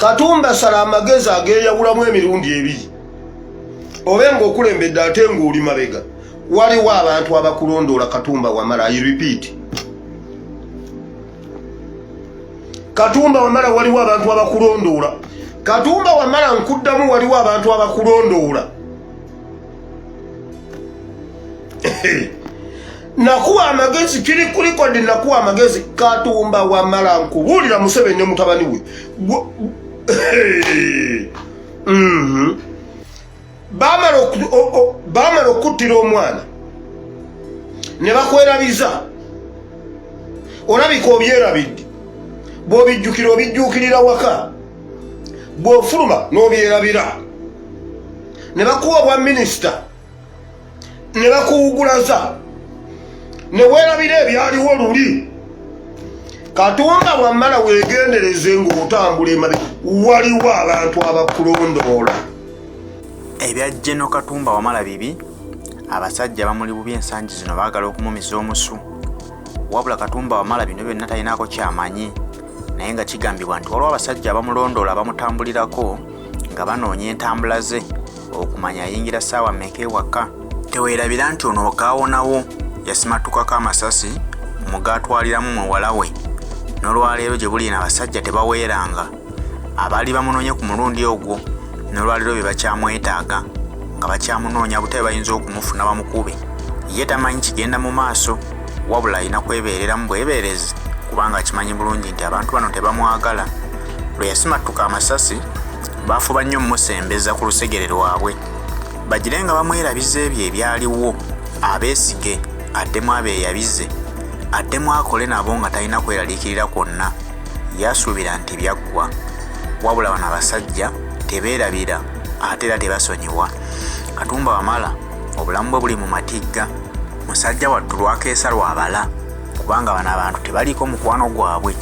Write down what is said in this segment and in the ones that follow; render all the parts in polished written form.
Katumba, sala amagezi ageyawulamu emirundi ebiri, obe ng'okulembedde ate ng'oli mabega. Waliwo abantu abakulondoola, Katumba Wamala. I repeat, Katumba Wamala, waliwo abantu abakulondoola. Katumba Wamala, nkuddamu, waliwo abantu abakulondoola. Nakuwa amagezi, kiri kulikodi. Nakuwa amagezi, Katumba Wamala, nkubuulira, Museveni ne mutabani we. Bamala okuttira omwana ne bakwerabiza. Olabika obyerabidde. Bw'obijjukira, obijjuukirira waka. Bw'ofuluma n'obyerabira. Ne bakuwa obwa minisita ne bakuwugulaza ne weerabira ebyaliwo luli. Katumba Wamala, weegendereze ng'otambula emabe, waliwo abantu abakulondoola. Ebya General Katumba Wamala bibi. Abasajja bamuli bubi ensangi zino, baagala okumumiza omusu. Wabula Katumba Wamala bino byonna talinaako kyamanyi, naye nga kigambibwa nti waliwo abasajja abamulondoola, abamutambulirako nga banoonya entambula ze okumanya ayingira ssaawa mmeka ewaka. Teweerabira nti ono kaawonawo yasimattukako amasasi mugaatwaliramu muwala we. N'olwaleero gye buli eno abasajja tebaweeranga. Abaali bamunoonye ku mulundi ogwo n'olwaleero be bakyamwetaaga, nga bakyamunoonya butabe bayinza okumufuna bamukube. Ye tamanyi kigenda mu maaso, wabula alina kwebeereramu bwebeerezi kubanga akimanyi bulungi nti abantu bano tebamwagala. Lwe yasimattuka amasasi, baafuba nnyo omumusembeza ku lusegere lwabwe bagire nga bamwerabiza ebyo ebyaliwo, abeesige, addemu abeeyabize, addemu akole nabo nga talina kweraliikirira kwonna. Yasuubira nti byaggwa, wabula bano abasajja tebeerabira ate era tebasonyiwa. Katumba Wamala obulamu bwe buli mu matigga. Musajja wattu lwakeesa lwabala, kubanga bano abantu tebaliiko mukwano gwabwe.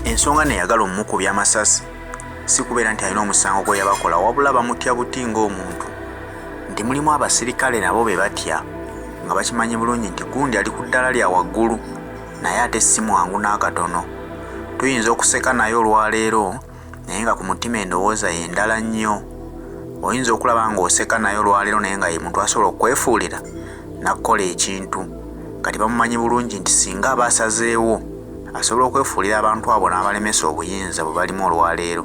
Ensonga neyagala omukubya amasasi si kubeera nti alina omusango gwe yabakola, wabula bamutya buti ng'omuntu, nti mulimu abasirikale nabo be batya nga bakimanyi bulungi nti gundi ali ku ddala lya waggulu, naye ate si mwangu n'akatono. Tuyinza okuseka naye olwaleero, naye nga ku mutima endowooza ye ndala nnyo. Oyinza okulaba ng'oseka naye olwaleero, naye nga ye muntu asobola okwefuulira n'akukola ekintu. Kati bamumanyi bulungi nti singa aba asazeewo, asobola okwefuulira abantu abo n'abalemesa obuyinza bwe balimu olwaleero.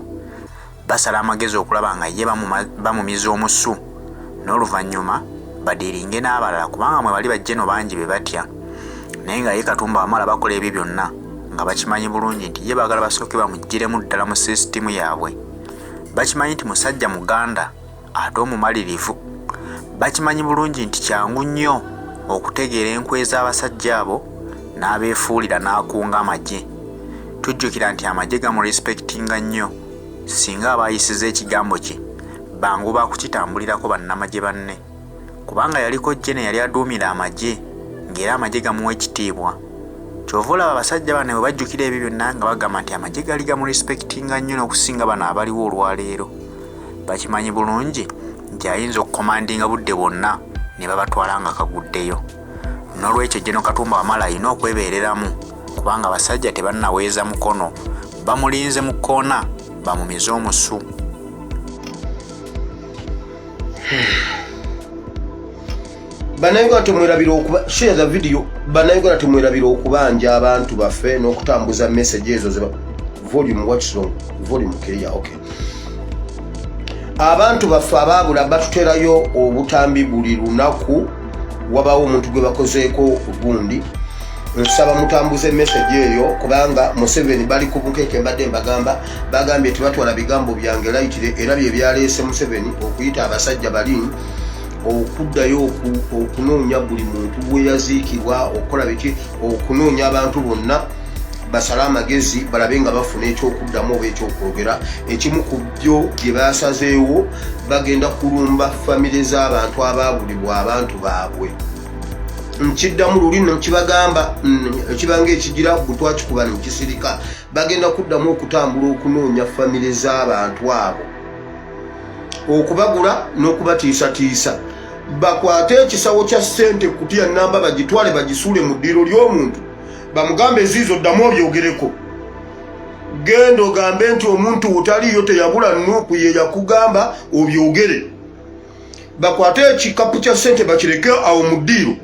Basala amagezi okulaba nga ye bamumiza omusu, n'oluvannyuma badiiringe n'abalala, kubanga mwe bali bajjeno bangi be batya. Naye nga ye Katumba Wamala bakola ebyo byonna nga bakimanyi bulungi nti ye baagala basooke bamuggyiremu ddala mu sisitimu yaabwe. Bakimanyi nti musajja Muganda ate omumalirivu. Bakimanyi bulungi nti kyangu nnyo okutegeera enkwe z'abasajja abo n'abeefuulira n'akunga amagye. Tujjukira nti amagye gamurespectinga nnyo. Singa aba ayisiza ekigambo kye, bangu ba kukitambulirako bannamagye banne, kubanga yaliko jene yali aduumira amagye, ng'era amagye gamuwa ekitiibwa. Kyova olaba abasajja bano bwe bajjukira ebyo byonna nga bagamba nti amagye gaali gamurespectinga nnyo n'okusinga bano abaliwo olwaleero. Bakimanyi bulungi nti ayinza okukomandinga budde bwonna ne babatwala nga kaguddeyo. N'olwekyo General Katumba Wamala alina okwebeereramu, kubanga abasajja tebannaweeza mukono, bamulinze mu kkoona bamumize omusu. Bannayuganda temwerabira okuba share the video. Bannayuganda temwerabira okubanja abantu baffe n'okutambuza message ezo ziba volume. What's wrong? Volume clear? Okay. Abantu baffe abaabula batuterayo obutambi buli lunaku, wabawo omuntu gwe bakozeeko gundi. Nsaba mutambuze message eyo, kubanga Museveni bali ku bunkeeke. Mbadde mbagamba, bagambye tebatwala bigambo byange lightly, era bye byaleese Museveni okuyita abasajja bali okuddayo okunoonya buli muntu bwe yaziikibwa, okukola biki, okunoonya abantu bonna basale amagezi balabe nga bafuna ekyokuddamu oba ekyokwogera. Ekimu ku byo bye basazeewo, bagenda kulumba famire z'abantu abaabulibwa abantu baabwe. Nkiddamu, luli nkibagamba, ekibanga ekigira bwe twakikuba nekisirika. Bagenda kuddamu okutambula okunoonya famire z'abantu abo, okubagula n'okubatiisatiisa, bakwate ekisawo kya ssente kutiya namba, bagitwale bagisuule mu ddiiro ly'omuntu, bamugambe eziizo ddamu obyogereko. Genda ogambe nti omuntu wotaliyo teyabula, nuuku ye yakugamba obyogere. Bakwate ekikapu kya ssente bakireke awo mu ddiiro.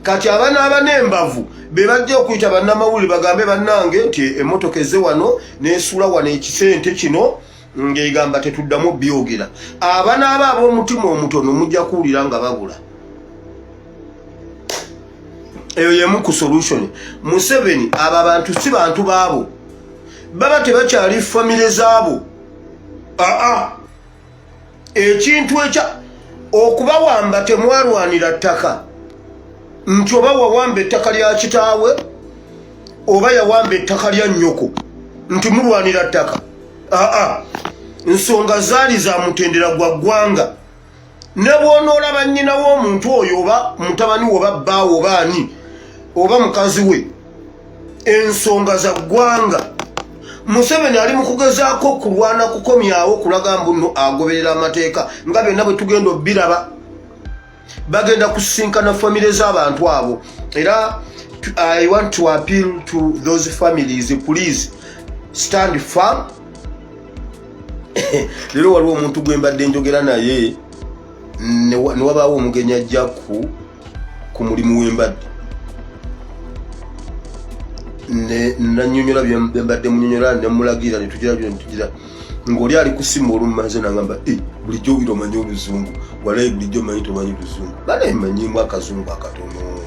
Kati abanaaba n'embavu be bajja okuyita bannamawulire bagambe bannange nti emmotoka ezze wano n'esuula wano ekisente kino, ng'egamba tetuddamu byogera. Abanaaba ab'omutima omutono mujja kuwulira nga babula. Eyo yemu ku solution. Museveni, abo abantu si bantu baabo, baba tebakyali famire zaabo. Aa, ekintu ekya okubawamba, temwalwanira ttaka nti oba wawamba ettaka lya kitaawe oba yawamba ettaka lya nnyoko nti mulwanira ttaka. Aa, nsonga zaali za mutendera gwa ggwanga. Ne bw'onoolaba nnyina w'omuntu oyo oba mutabani we oba bbaawe oba ani oba mukazi we, ensonga za ggwanga. Museveni ali mu kugezaako kulwana kukomyawo kulaga mbu nno agoberera amateeka, nga byonna bwe tugenda obiraba. Bagenda kusisinkana famire z'abantu abo, era I want to appeal to those families, please stand firm. Leero waliwo omuntu gwe mbadde njogera naye, ne wabaawo omugenyi ajja ku mulimu wembadde nanyonyola byembadde munyonyola, nemulagira netugira netugira ng'oli ali kusimu. Olumaze nagamba, eh, "Bulijjo owira omanyi oluzungu? Walayi bulijjo omanyi tomanyi luzungu." Banaye manyimu akazungu akatono,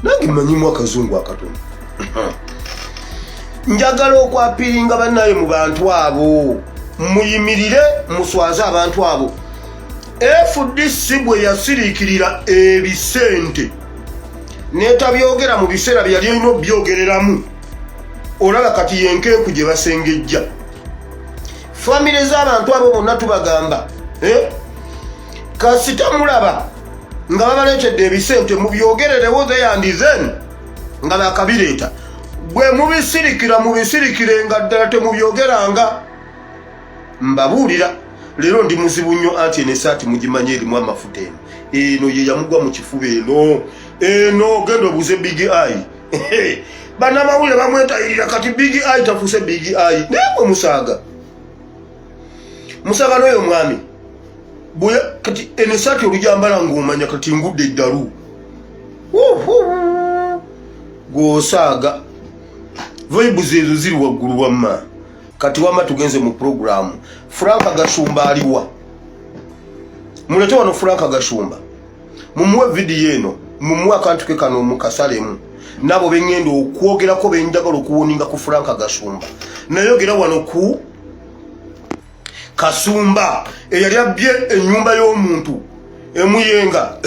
nange manyimu akazungu akatono. Njagala okwappealinga bannaye mu bantu abo, muyimirire muswaze abantu abo. FDC bwe yasiriikirira ebisente netabyogera mu biseera bye yali olina obyogereramu, olaba kati yenkeeku gye basengejja famire z'abantu abo bonna. Tubagamba, eh? Kasita mulaba nga babaleetedde ebisente, mubyogererewo there and then nga bakabireeta. Bwe mubisirikira, mubisirikire nga ddala temubyogeranga. Mbabuulira, leero ndi muzibu nnyo, anti eno esaati mugimanyi erimu amafuta. Eno eno ye yamugwa mu kifuba. Eno eno genda obuuze Big Eye. Bannamawulire bamwetayirira, kati Big Eye tafuuse Big Eye. Naye mwe musaaga, musaaga n'oyo omwami. Kati eno esaati olujambala ng'omanya kati ngudde eddalu gw'osaaga. Vibes ezo ziri waggulu wamma. Kati wamma tugenze mu puroguramu. Franka Gashumba aliwa? Mulete wano Franka Gashumba, mumuwe vidiyo eno, mumuwe akantu ke kano mukasalemu. Nabo beŋŋenda okwogerako, benjagala okuwarninga ku Franka Gashumba. Nayogera wano ku Kasumba eyali abbye ennyumba y'omuntu emuyenga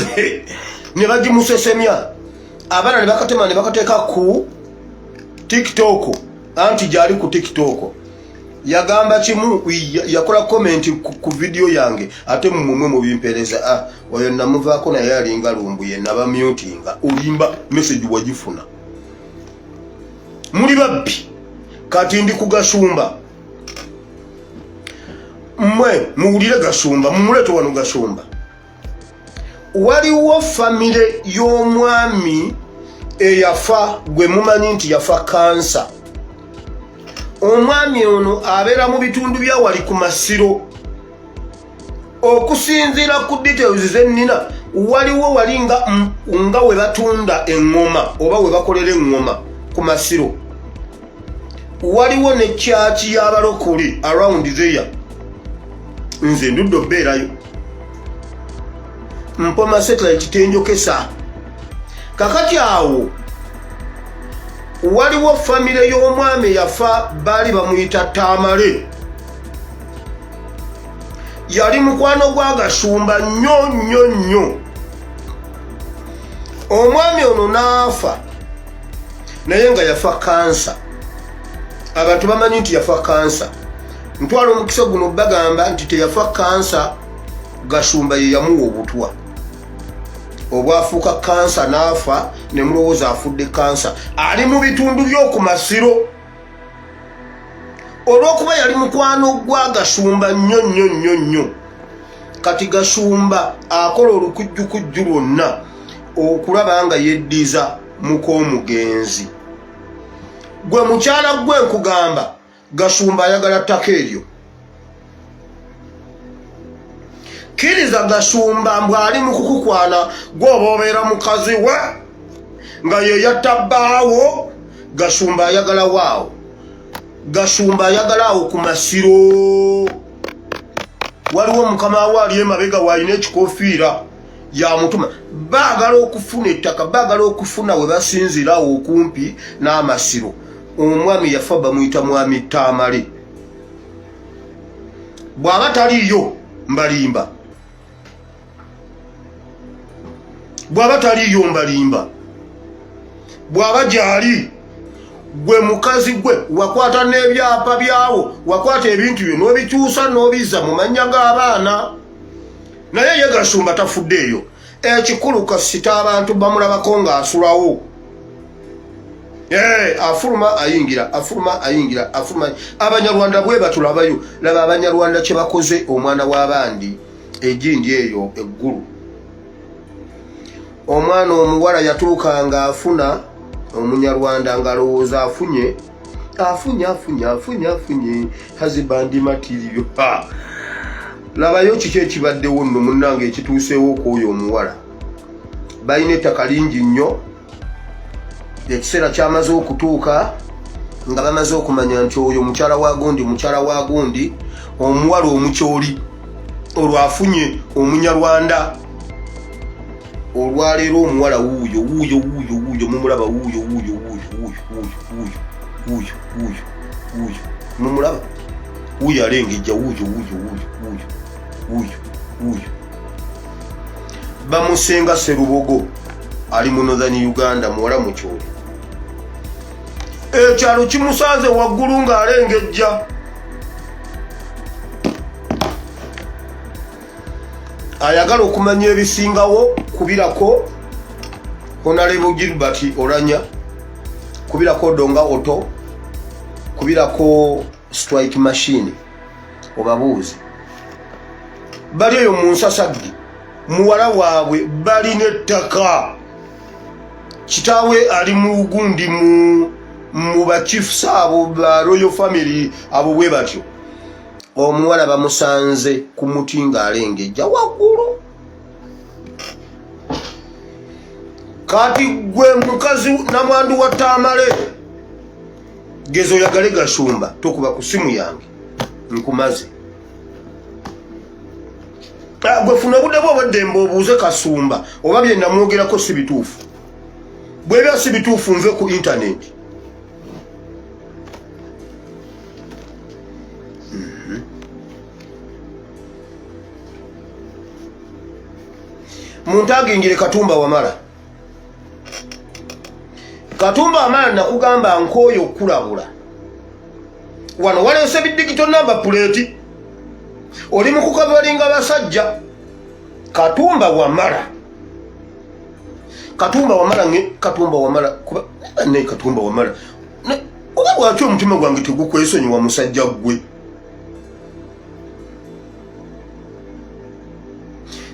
ne bagimusesemya, abaana ne bakatema ne bakateeka ku TikTok. Anti gyali ku TikTok yagamba kimu, yakola comment ku vidiyo yange, ate mumwe mubimpeereza. Ah, oyo namuvaako, naye alinga lumbuye, nabamutinga. Olimba, message wagifuna, muli babbi. Kati ndi ku Gashumba. Mmwe muwulire Gashumba, mumuleete wano Gashumba. Waliwo famire y'omwami eyafa gwe mumanyi nti yafa kansa. Omwami ono abeera mu bitundu bya wali ku Masiro. Okusinziira ku details zennina, waliwo wali nga we batunda eŋŋoma oba we bakolera eŋŋoma ku Masiro, waliwo ne kyaki y'abalokole around there. Nze ndudde obeerayo mpoma satellite tenjokesa. Kakati awo waliwo famire y'omwami yafa, baali bamuyita Tamale, yali mukwano gwa Gashumba nnyo nnyo nnyo. Omwami ono n'afa, naye nga yafa kansa. Abantu bamanyi nti yafa kansa. Ntwala omukisa guno bagamba nti teyafa kansa, Gashumba ye yamuwa obutwa obwafuuka kansa n'afa, ne mulowooza afudde kansa. Ali mu bitundu by'oku Masiro. Olw'okuba yali mukwano gwa Gashumba nnyo nnyo nnyo nnyo, kati Gashumba akola olukujjukujju lwonna okulaba nga yeddiza muk'omugenzi. Gwe mukyala gwe nkugamba. Gashumba ayagala ttaka eryo. Kkiriza Gashumba mbu ali mu kukukwana, gwoba obeera mukazi we nga yeyatta bbaawo. Gashumba ayagala waawo, Gashumba ayagala awo ku masiro. Waliwo mukama we ali emabega waalina ekikofiira yamutuma. Baagala okufuna ettaka, baagala okufuna we basinziira awo okumpi n'amasiro. Omwami yafa bamuyita Mwami Tamale. Bw'aba taliiyo mbalimba, bw'aba taliiyo mbalimba. Bw'aba gyali, gwe mukazi gwe wakwata n'ebyapa byawo, wakwata ebintu byo n'obikyusa n'obizza mu mannya g'abaana. Naye ye Gashumba tafuddeeyo. Ekikulu kasita abantu bamulabako ng'asulawo. Eh, afuluma ayingira, afuluma ayingira, afuluma. Abanyarwanda bwe batulabayo. Laba Abanyarwanda kye bakoze omwana w'abandi egindi eyo eggulu. Omwana omuwala yatuuka nga afuna Omunyarwanda ng'alowooza afunye, afunye, afunye, afunye, afunye husband material. Labayo kiki ekibaddewo nno munnange ekituuseewo kw'oyo omuwala. Balina ettaka lingi nnyo. Ekiseera kyamaze okutuuka nga bamaze okumanya nti oyo mukyala wa gundi, mukyala wa gundi. Omuwala omukyoli olwo afunye Omunyarwanda. Olwaleero omuwala wuuyo, wuuyo, wuuyo, wuuyo, mumulaba, wuuyo, wuuyo, wuuyo, wuuyo, wuuyo, wuuyo, wuuyo, wuuyo, wuuyo, mumulaba, wuuyo alengejja, wuuyo, wuuyo, wuuyo, wuuyo, wuuyo, wuuyo. Bamusenga Serubogo, ali mu Northern Uganda. Muwala mukyoli, ekyalo kimusanze waggulu ng'alengejja. Ayagala okumanya ebisingawo, kubirako Honorable Gilbert Olanya, kubirako Donga Oto, kubirako Strike Machine, obabuuze. Bali eyo mu nsasagge, muwala waabwe balina ettaka. Kitaawe ali mu gundi mu bachiefs abo ba royal family abo bwe batyo. Omuwala bamusanze ku muti ng'alengejja waggulu. Kati gwe mukazi namwandu wa Tamale, geza oyagale Gashumba, tokuba ku simu yange, nkumaze. Ah, gwe funa obudde bwo obweddembe obuuze Kasumba oba bye namwogerako si bituufu. Bwebya si bituufu, nve ku intaneti. Muntu agingire Katumba Wamala. Katumba Wamala, nakugamba nkooyo okukulabula. Wano waleese bidigito namba puleeti, oli mu kukavalinga basajja. Katumba Wamala, Katumba Wamala, Katumba Wamala, kuba ne Katumba Wamala, oba lwaki omutima gwange tegukwesonyiwa musajja ggwe?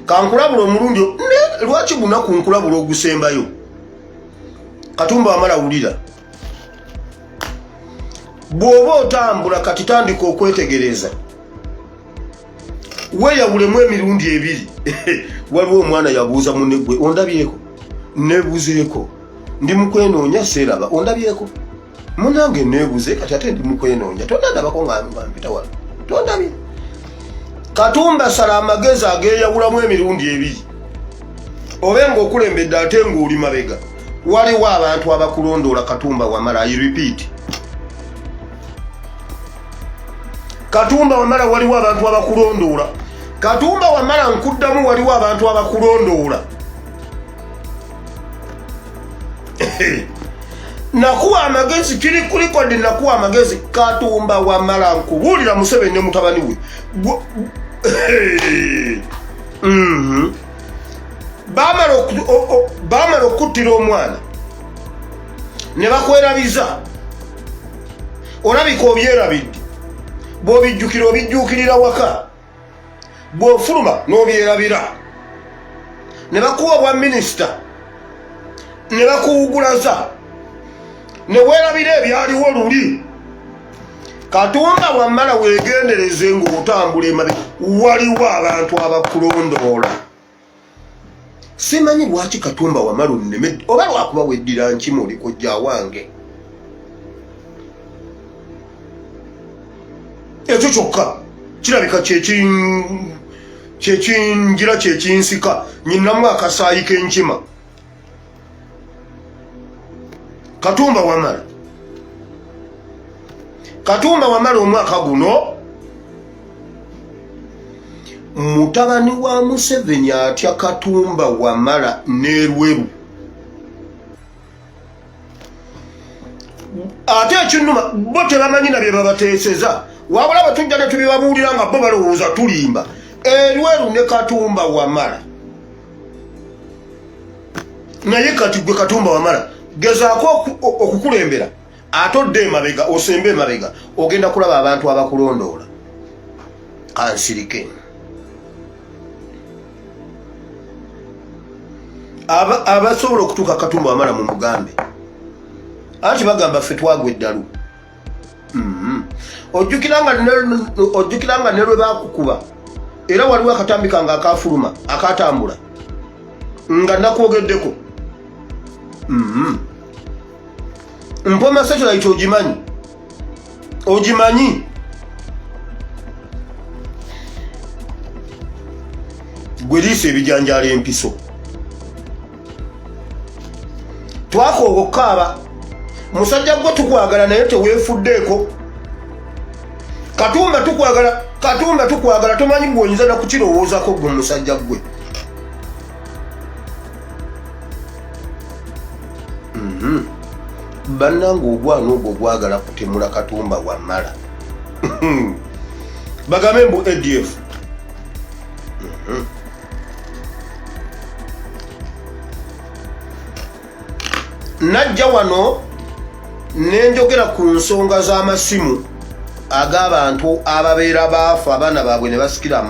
Kankulabula omulundi, lwaki gunaku nkulabula ogusembayo? Katumba Wamala, wulira, bw'oba otambula kati tandika okwetegereza, weeyawulemu emirundi ebiri. Waliwo omwana yabuuza munne, "Gwe ondabyeko? Neebuzeeko, ndi mukwenoonya, seeraba. Ondabyeko munange? Neebuze kati ate ndi mukwenoonya, tonandabako nga mpita wano, tondabye." Katumba, sala amagezi ageeyawulamu emirundi ebiri, obe ng'okulembedde ate ng'oli mabega. Waliwo abantu abakulondoola, Katumba Wamala. I repeat, Katumba Wamala, waliwo abantu abakulondoola. Katumba Wamala, nkuddamu, waliwo abantu abakulondoola. Nakuwa amagezi, kiri ku record, nakuwa amagezi. Katumba Wamala, nkubuulira, Museveni ne mutabani we Bamala okuttira omwana ne bakwerabiza. Olabika obyerabidde. Bw'obijjukira, obijjuukirira waka, bw'ofuluma n'obyerabira. Ne bakuwa obwa minisita ne bakuwugulaza ne weerabira ebyaliwo luli. Katumba Wamala wegendereze ng'otambula emabe, waliwo abantu abakulondoola. Simanyi lwaki Katumba Wamala onneme, oba lwakuba weddira nkima oli kojja wange. Ekyo kyokka kirabika kyekinjira kyekinsika nyinamu akasaayi k'enkima. Katumba Wamala, Katumba Wamala, omwaka guno mutabani wa Museveni atya Katumba Wamala n'erweru. Ate ekinnuma bo tebamanyi na bye babateeseza, wabula bwe tujja ne tubibabuulira nga bo balowooza tulimba. Erweru ne Katumba Wamala. Naye kati gwe Katumba Wamala gezaako okukulembera, ate odde emabega, osembe emabega, ogenda kulaba abantu abakulondoola. Kansirike. Abasobola okutuuka Katumba Wamala mu mugambe, anti bagamba ffe twagwa eddalu. Ojjukira nga ne lwe bakukuba, era waliwo akatambi kange akafuluma akatambula nga nakwogeddeko. Mpoma satellite ogimanyi, ogimanyi gwe liisa ebijanjaalo empiso. Twakoowa okukaaba. Musajja gwe tukwagala, naye teweefuddeeko. Katumba tukwagala, Katumba tukwagala, tomanyi gweoyinza nakukirowoozako gwe musajja gwe. Bannange, ogwana ogwo gwagala kutemula Katumba Wamala, bagambe mbu ADF. Najja wano nenjogera ku nsonga z'amasimu ag'abantu ababeera baafa, abaana baabwe ne basikira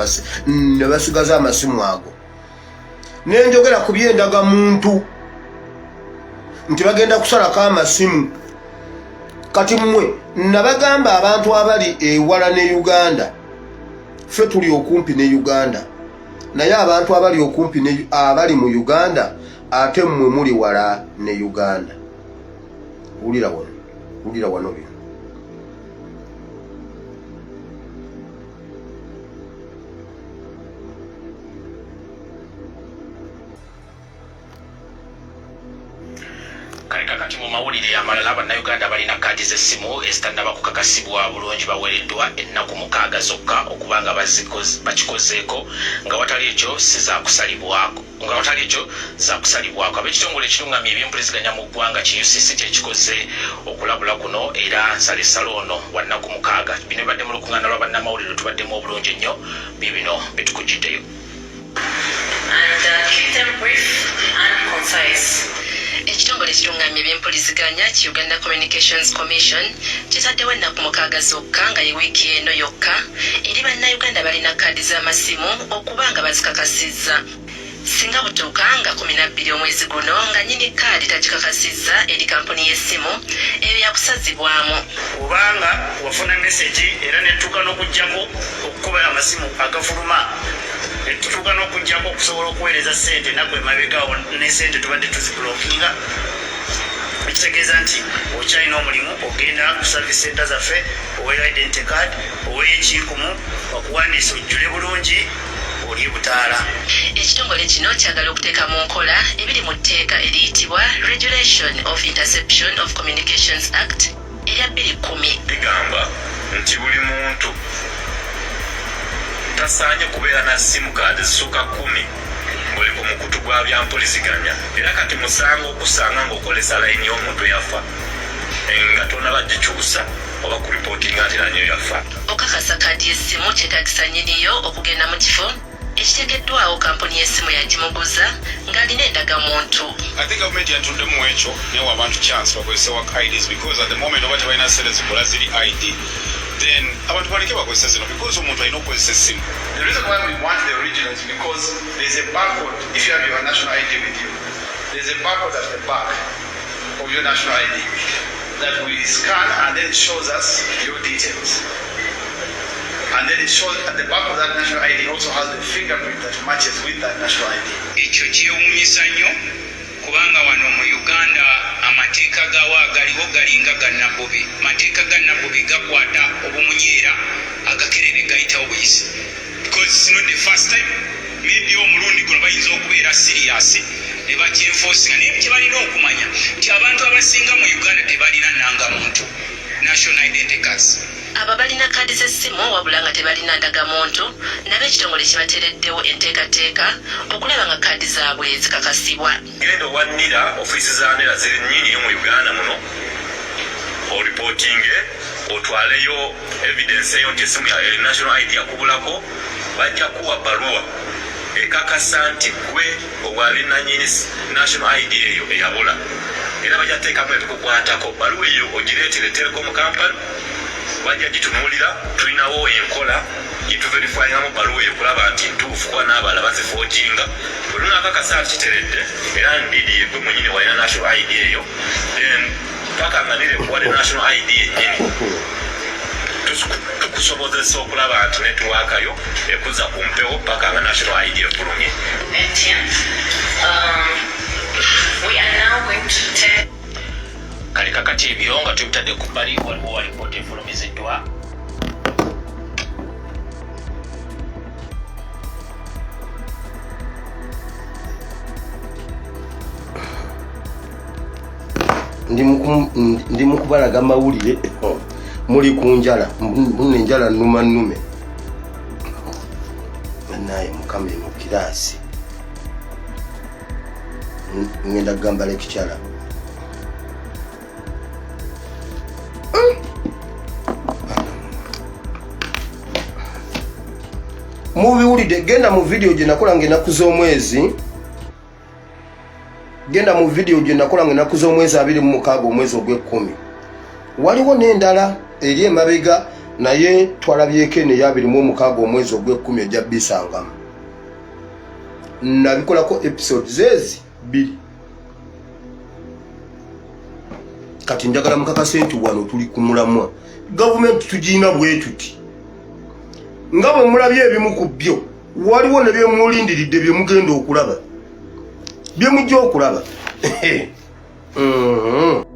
ne basigaza amasimu ago. Nenjogera ku by'endagamuntu nti bagenda kusalako amasimu. Kati mmwe nabagamba abantu abali ewala ne Uganda, ffe tuli okumpi ne Uganda, naye abantu abali okumpi ne abali mu Uganda, ate mmwe muli wala ne Uganda. Wulira wano, wulira wano bino. Kale kakati mu mawulire amalala, Bannayuganda balina kaadi z'essimu ezitannaba kukakasibwa bulungi baweereddwa ennaku 6 zokka okuba nga bakikozeeko, nga watali ekyo si zakusalibwako, nga watali ekyo zakusalibwako. Ab'ekitongole ekirungamya ebyempuliziganya mu ggwanga ki UCC kyekikoze okulabula kuno, era nsalessale ono wa nnaku 6. Bino bibadde mu lukuŋŋaana lwa bannamawulire tubaddemu obulungi ennyo. Biibino bitukujjiddeyo. And keep them brief and concise. Ekitongole ekirungamya ebyempuliziganya ki Uganda Communications Commission kitaddewo ennaku 6 zokka, nga ye wiiki eno yokka, eri Bannayuganda balina kaadi z'amasimu okuba nga bazikakasizza. Singa butuuka nga 12 omwezi guno nga nnyini kaadi tagikakasizza eri kampuni y'essimu eyo, yakusazibwamu. Obanga wafuna message, era netuuka n'okuggyako okukuba amasimu agafuluma, netutuuka n'okuggyako okusobola okuweereza ssente ennaku emabegaawo, ne ssente tubadde tuziblockinga, ekitegeeza nti okyalina omulimu. Ogenda ku service center zaffe, oweeyo identity card, oweeyo ekinkumu, bakuwandiise, ojjule bulungi, oli butaala. Ekitongole kino kyagala okuteeka mu nkola ebiri mu tteeka eriyitibwa Regulation of Interception of Communications Act erya 2010. Ligamba nti buli muntu tasaanye kubeera na simu kaadi zisukka 10 buli ku mukutu gwa byampuliziganya, era kati musango okusanga ng'okozesa layini y'omuntu eyafa nga tonaba gikyusa oba ku ripootinga nti layini yo yafa. Okakasa kaadi y'essimu kyetaagisa nnyiniyo okugenda mu kifo ekitegeddwawo kampuni y'essimu yagimuguza ng'alina endagamuntu. I think government yatuddemu ekyo newa abantu chance bakozese work IDs, because at the moment oba tebalina sente zigula ziri ID, then abantu baleke bakozese zino, because omuntu alina okukozesa essimu. The reason why we want the original is because there's a barcode. If you have your national ID with you, there's a barcode at the back of your national ID. that we scan and then it shows us your details. And then it shows at the back of that national ID also has the fingerprint that matches with that national ID. Ekyo kyewuunyisa nnyo kubanga wano mu Uganda amateeka gaawo agaliwo galinga ga Nabbubi. Mateeka ga Nabbubi gakwata obumunyeera, agakerere gayitawo buyisi, because it's not the first time. Maybe omulundi guno bayinza okubeera serious ne bakyenforcinga, naye kyebalina okumanya nti abantu abasinga mu Uganda tebalina nnangamuntu, national identity cards. Abo balina kaadi z'essimu wabula nga tebalina ndagamuntu nabo ekitongole kibateereddewo enteekateeka okulaba nga kaadi zaabwe zikakasibwa. Genda owa NIRA, ofiisi za NIRA ziri nnyingi nnyo mu Uganda muno, oreportinge, otwaleyo evidence eyo nti esimu ya national ID yakubulako. Bajja kuwa baluwa ekakasa nti gwe owali nanyini national ID eyo eyabula, era bajja teekamu ebikukwatako. Baluwa eyo ogireetere telecom company, bajja gitunuulira. Tulinawo enkola gituverifyingamu baluwa eyo kulaba nti ntuufu, kuba n'abalala baziforginga. Bwe tunakakasa nti kiteredde era ndidi yegwe mwenyini walina national ID eyo, then paka nga NIRA ekuwadde national ID yennyini, tukusobozesa okulaba nti network yo ekuza ku mpewo paka nga national ID efulumye. MTN. We are now going to take Kale kakati ebyo nga tubitadde ku bbali, waliwo alipoota efulumiziddwa. Ndi mu kubalaga mawulire, muli ku njala, muno enjala nnuma nnume. Naye Mukama, eno kiraasi ngenda kugamba lecturer. Mubiwulidde? Genda mu vidiyo gye nakola nga ennaku z'omwezi, genda mu vidiyo gye nakola nga ennaku z'omwezi 26 omwezi ogw'ekkumi. Waliwo n'endala eri emabega, naye twalabyeko eno eya 26 omwezi ogw'ekkumi, ejja bisangamu. Nabikolako episode zeezi bbiri. Kati njagala mukakase nti wano tuli ku mulamwa. Gavumenti tugiina bwe tuti nga bwe mulabye ebimu ku byo, waliwo ne byemulindiridde bye mugenda okulaba, bye mujja okulaba.